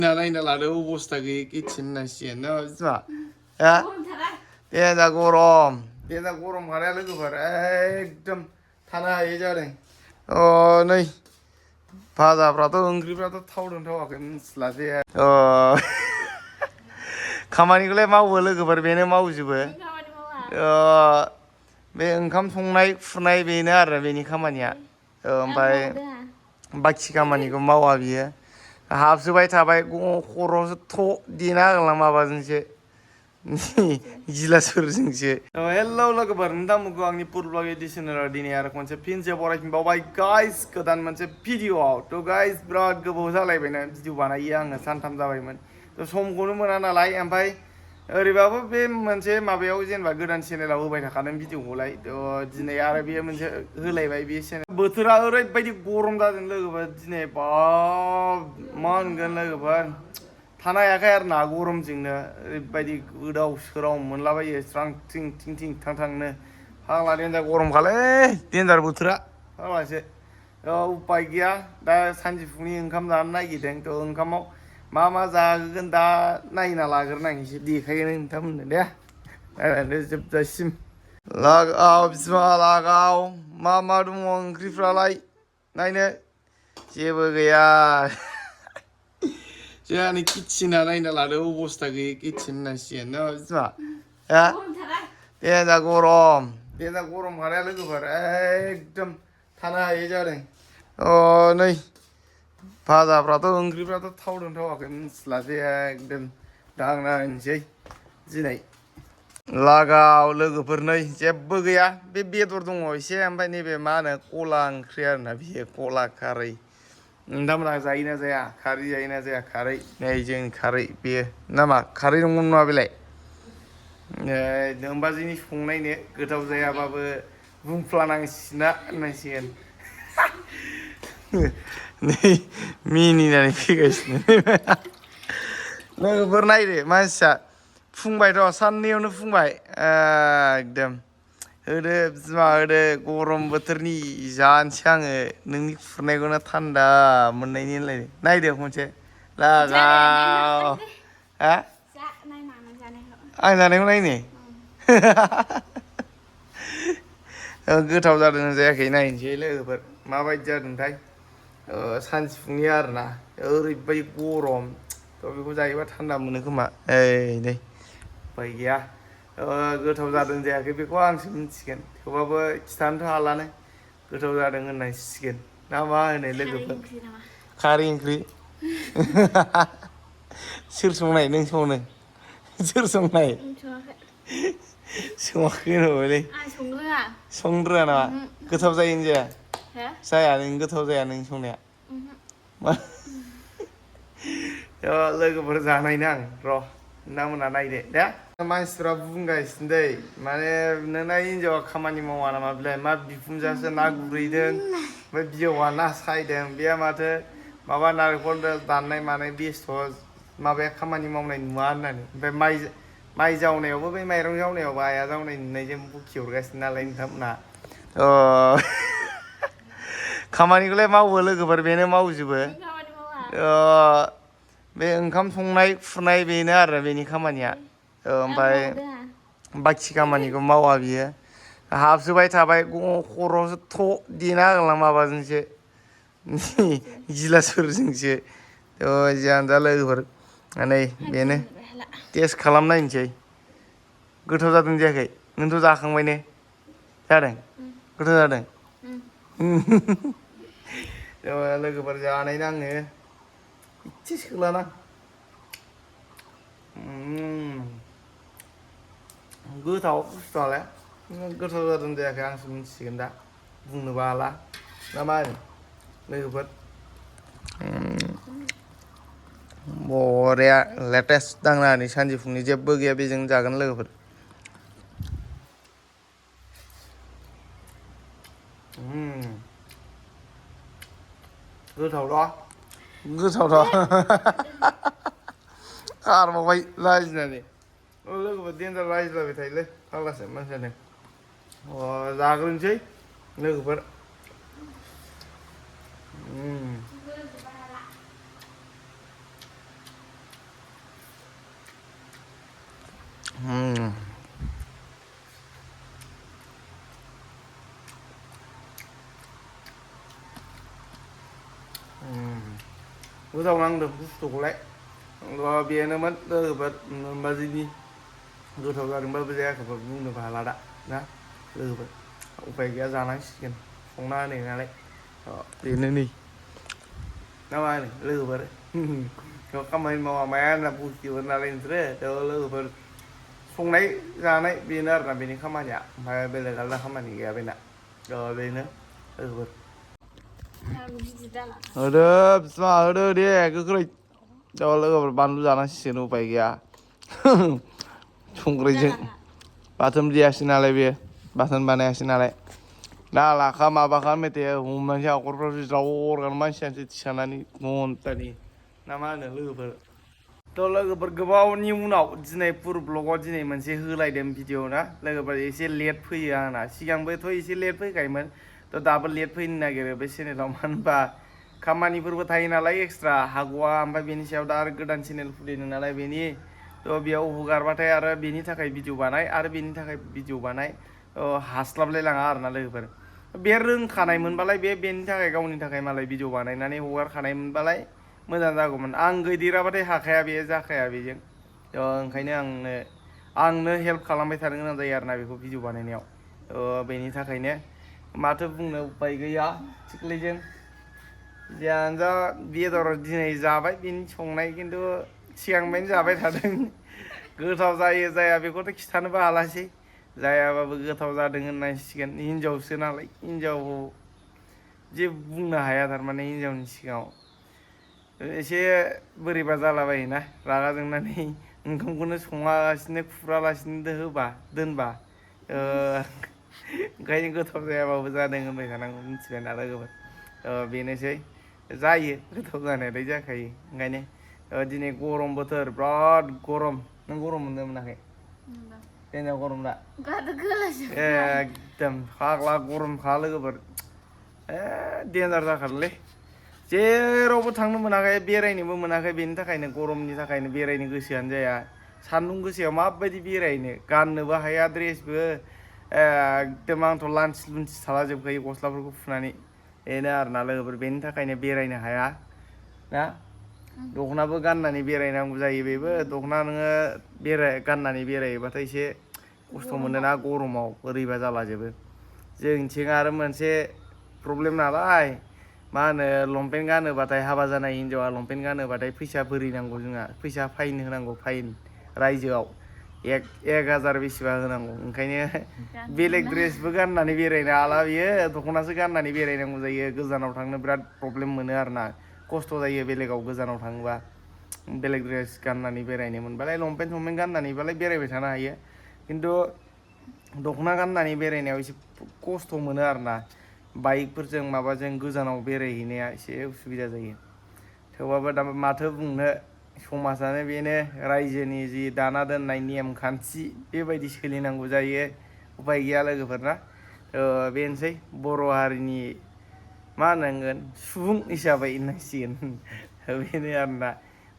나이나 라르 오보스타기 끼친나 씨나 자. 야. 얘나 고롬. 얘나 고롬 가래 लुगो फोर एकदम थानो हायै जादों नै भाजाफ्राथ' ओंख्रिफ्राथ' थावदों थावाखै मिथिलासै खामानिखौलाय मावो लोगोफोर बेनो मावजोबो बे ओंखाम संनाय खुरनाय बेनो आरो बेनि खामानिया ओमफ्राय बाखि खामानिखौ मावा बियो हाबसोबाय थाबाय खर'सो थ' देना होगोनलां माबाजोंसो गिलासफोरजोंसो हेलौ लोगोफोर नोंथांमोनखौ आंनि फुड ब्लग एडिशनेलाव दिनै आरो खनसे फिनसे बरायफिनबावबाय गाइस गोदान मोनसे भिडिअ'आव थ' गाइस बिराद गोबाव जालायबायना भिडिअ बानायो आङो सानथाम जाबायमोन थ' समखौनो मोना नालाय ओमफ्राय ओरैबाबो बे मोनसे माबायाव जेनेबा गोदान चेनेलाव होबाय थाखादों भिडिअखौलाय थ' दिनै आरो बेयो मोनसे होलायबाय बे चेनेल बोथोरा ओरैबायदि गरम जादों लोगोफोर दिनै बाब मा होनगोन लोगोफोर थानो हायाखै आरो ना गरमजोंनो ओरैबायदि गोदाव सोराव मोनलाबायो स्रां थिं थिं थिं थां थांनो फाग्ला देन्जार गरमखालै देन्जार बोथोरा फाग्लासो उपाय गैया दा सानजौफुनि ओंखाम जानो नागिरदों थ' ओंखामाव मा मा जागोन दा नायना लाग्रोनां एसे देखायगोन नोंथांमोननो दे नायनानै जोबजासिम लागाव बिमा लागाव मा दङ ओंख्रिफ्रालाय नायनो जेबो गैया जोंहानि किटचेना नायना लादो अबस्था गैयै किटचेन होननांसिगोन ना बिमा देन्जार गरम खानाया लोगोफोर एकदम थानो हायै जादों नै भाजाफ्राथ' ओंख्रिफ्राथ' थावदों थावाखै मिथिलासै एकदम दांना होनोसै दिनै लागाव लोगोफोर नै जेबो गैया बे बेदर दङ एसे ओमफ्राय नैबे मा होनो कला ओंख्रि आरोना बियो कला खारै नोंथांमोनहा जायोना जाया खारै जायोना जाया खारै नै जोंनि खारै बेयो नामा खारै नंगौ नङा बेलाय नोमबाजैनि संनायनो गोथाव जायाबाबो बुंफ्लानांसिना होननांसिगोन नै मिनिनानै फैगासिनो लोगोफोर नायदो मानसिया फुंबायथ' साननैयावनो फुंबाय एकदम होदो बिमा होदो गरम बोथोरनि जानोसै आङो नोंनि खुरनायखौनो थान्दा मोननायनि होनलायदो नायदो खनसे लागाव हा आं जानायखौ नायनो गोथाव जादों जायाखै नायनोसै लोगोफोर माबायदि जादोंथाय सानजौफुनि आरोना ओरैबायदि गरम थ' बेखौ जायोबा थान्दा मोनो खोमा नै उफाय गैया गोथाव जादों जायाखै बेखौ आंसो मिथिगोन थेवबाबो खिथानोथ' हालानो गोथाव जादों होननांसिगोन ना मा होनो लोगोफोर खारै ओंख्रि सोर संनाय नों संनो सोर संनाय सङाखै होनबायलै संनो रोङा नामा गोथाव जायोना जाया जाया नों गोथाव जाया नों संनाया लोगोफोर जानायनो आं र' नोंथांमोनहा नायदो दे मानसिफ्रा बुंगासिनो दै माने नोंना हिनजावा खामानि मावा नामा बेलाय मा बिखुनजोआसो ना गुरहैदों ओमफ्राय बिहावा ना सायदों बेहा माथो माबा नारेंखल दाननाय मानाय बेस्थ' माबाया खामानि मावनाय नुवा होननानै ओमफ्राय माइ जावनायावबो बै माइरं जावनायावबो आइआ जावनाय नुनायजों बुखि हरगासिनो नालाय नोंथांमोनहा खामानिखौलाय मावो लोगोफोर बेनो मावजोबो बे ओंखाम संनाय खुरनाय बेनो आरो बेनि खामानिया ओमफ्राय बाखि खामानिखौ मावा बियो हाबसोबाय थाबाय खर'सो थ' देना होगोनलां माबाजोंसो गिलासफोरजोंसो जियानो जा लोगोफोर नै बेनो टेस्ट खालामनायनोसै गोथाव जादों जायाखै नोंथ' जाखांबाय ने जादों गोथाव जादों लोगोफोर जानायनो आङो इसे सोलाना गोथाव बुस्थुआलाय गोथाव जादों जायाखै आंसो मिथिसिगोन दा बुंनोबो हाला ना मा होनो लोगोफोर बरिया लेटेस्ट दांनानै सानजौफुनि जेबो गैया बेजों जागोन लोगोफोर गोथावथ' खारबावबाय लाजिनानै लोगोफोर देन्जार रायज्लायबाय थायोलै फाग्लासो मानसियानो जाग्रोनोसै लोगोफोर गोथाव नांदों बुस्थुखौलाय बेनोमोन लोगोफोर होमबा जोंनि गोथाव जादोंबाबो जायाखैबाबो बुंनोबो हाला दा ना लोगोफोर उपाय गैया जानांसिगोन संना होनाय नालाय बेनो नै ना मा होनो लोगोफोर खामानि मावा माया होनना बुंसिगोन नालाय नोंसोरो लोगोफोर संनाय जानाय बेनो आरोना बेनि खामानिया ओमफ्राय बेलेग आलादा खामानि गैया बेना बेनो लोगोफोर होदो बिमा होदो दे गोख्रै लोगोफोर बानलु जानांसिगोन उपाय गैया संख्रिजों बाथोन देयासै नालाय बे बाथोन बानायासै नालाय दा लाखा माबाखा मेथाइ हमनानैसो हाखरफ्रावसो ज्राव हरगोन मानसियासो थिखांनानै घन्टानि ना मा होनो लोगोफोर लोगोफोर गोबावनि उनाव दिनै फुर ब्लगाव दिनै मोनसे होलायदों भिडिअ ना लोगोफोर एसे लेट फैयो आंना सिगांबोथ' एसे लेट फैखायोमोन दाबो लेट फैनो नागिरो बे चेनेलाव मानो होनबा खामानिफोरबो थायो नालाय एक्सट्रा हाग'आ ओमफ्राय बेनि सायाव दा आरो गोदान चेनेल खुलिदों नालाय बेनि बेयाव हगारबाथाय आरो बेनि थाखाय भिडिअ बानाय आरो बेनि थाखाय भिडिअ बानाय हास्लाबलाय लाङा आरोना लोगोफोर बे रोंखानाय मोनबालाय बेनि थाखाय गावनि थाखाय मालाय भिडिअ बानायनानै हगारखानाय मोनबालाय मोजां जागौमोन आं गैदेराबाथाय हाखाया बे जाखाया बेजों ओंखायनो आंनो हेल्प खालामबाय थानो गोनां जायो आरोना बेखौ भिडिअ बानायनायाव बेनि थाखायनो माथो बुंनो उपाय गैया थिख्लिजों जियानो जा बेदर दिनै जाबाय बेनि संनाय खिन्थु सिगांनिफ्रायनो जाबाय थादों गोथाव जायो जाया बेखौथ' खिथानोबो हालासै जायाबाबो गोथाव जादों होननांसिगोन हिनजावसो नालाय हिनजावखौ जेबो बुंनो हाया थारमाने हिनजावनि सिगाङाव एसे बोरैबा जालाबायोना रागा जोंनानै ओंखामखौनो सङालासिनो खुरालासिनो दोनबा ओंखायनो गोथाव जायाबाबो जादों होनबाय थानांगौ मिथिबाय ना लोगोफोर बेनोसै जायो गोथाव जानायालाय जाखायो ओंखायनो दिनै गरम बोथोर बिराद गरम नों गरम मोनदों मोनाखै देन्जार गरम दा एकदम फाग्ला गरमखा लोगोफोर देन्जार जाखादोंलै जेरावबो थांनो मोनाखै बेरायनोबो मोनाखै बेनि थाखायनो गरमनि थाखायनो बेरायनो गोसोआनो जाया सान्दुं गोसायाव माबायदि बेरायनो गाननोबो हाया ड्रेसबो एकदम आंथ' लान्थि लुन्थि थाला जोबखायो गस्लाफोरखौ फुनानै बेनो आरोना लोगोफोर बेनि थाखायनो बेरायनो हाया ना दख'नाबो गाननानै बेरायनांगौ जायो बेबो दख'ना नोङो गाननानै बेरायोबाथाय एसे खस्थ' मोनोना गरमाव बोरैबा जालाजोबो जोंथिं आरो मोनसे प्रब्लेम नालाय मा होनो लंपेन्ट गानोबाथाय हाबा जानाय हिन्जावा लंपेन्ट गानोबाथाय फैसा बोरैनांगौ जोंहा फैसा फाइन होनांगौ फाइन रायजोआव 1000 बेसेबा होनांगौ ओंखायनो बेलेग ड्रेसबो गाननानै बेरायनो हाला बियो दख'नासो गाननानै बेरायनांगौ जायो गोजानाव थांनो बिराद प्रब्लेम मोनो आरोना खस्थ' जायो बेलेगाव गोजानाव थाङोबा बेलेग ड्रेस गाननानै बेरायनो मोनबालाय लंपेन्ट गाननानैबालाय बेरायबाय थानो हायो खिन्थु दख'ना गाननानै बेरायनायाव एसे खस्थ' मोनो आरोना बाइकफोरजों माबाजों गोजानाव बेरायहैनाया एसे उसुबिदा जायो थेवबाबो दा माथो बुंनो समाजानो बेनो रायजोनि जि दाना दोननाय नेम खान्थि बेबायदि सोलिनांगौ जायो उपाय गैया लोगोफोर ना बेनोसै बर' हारिनि मा होनांगोन सुबुं हिसाबै होननांसिगोन बेनो आरोना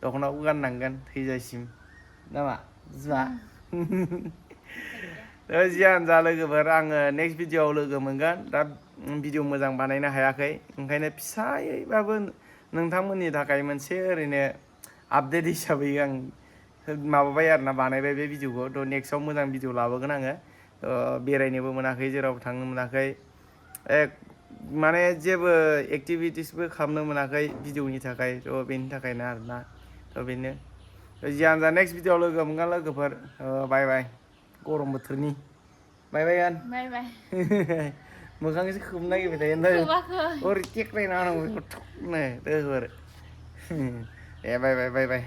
दख'नाखौ गाननांगोन थैजासिम नामा बिमा जियानो जा लोगोफोर आङो नेक्स्ट भिडिअआव लोगो मोनगोन दा भिडिअ मोजां बानायनो हायाखै ओंखायनो फिसायैबाबो नोंथांमोननि थाखाय मोनसे ओरैनो आपडेट हिसाबै आं माबाबाय आरोना बानायबाय बे भिडिअखौ थ' नेक्स्टआव मोजां भिडिअ लाबोगोन आङो बेरायनोबो मोनाखै जेरावबो थांनो मोनाखै माने जेबो एक्टिभिटिसबो खालामनो मोनाखै भिडिअनि थाखाय थ' बेनि थाखायनो आरोना थ' बेनो जियानो जा नेक्स्ट भिडिअआव लोगो मोनगोन लोगोफोर बाय बाय गरम बोथोरनि बाय बाय गान बाय बाय मोखांसो खोबनो नागिरबाय थायो ओरै टेक्रायना होनांगौ लोगोफोर बाय बाय बाय बाय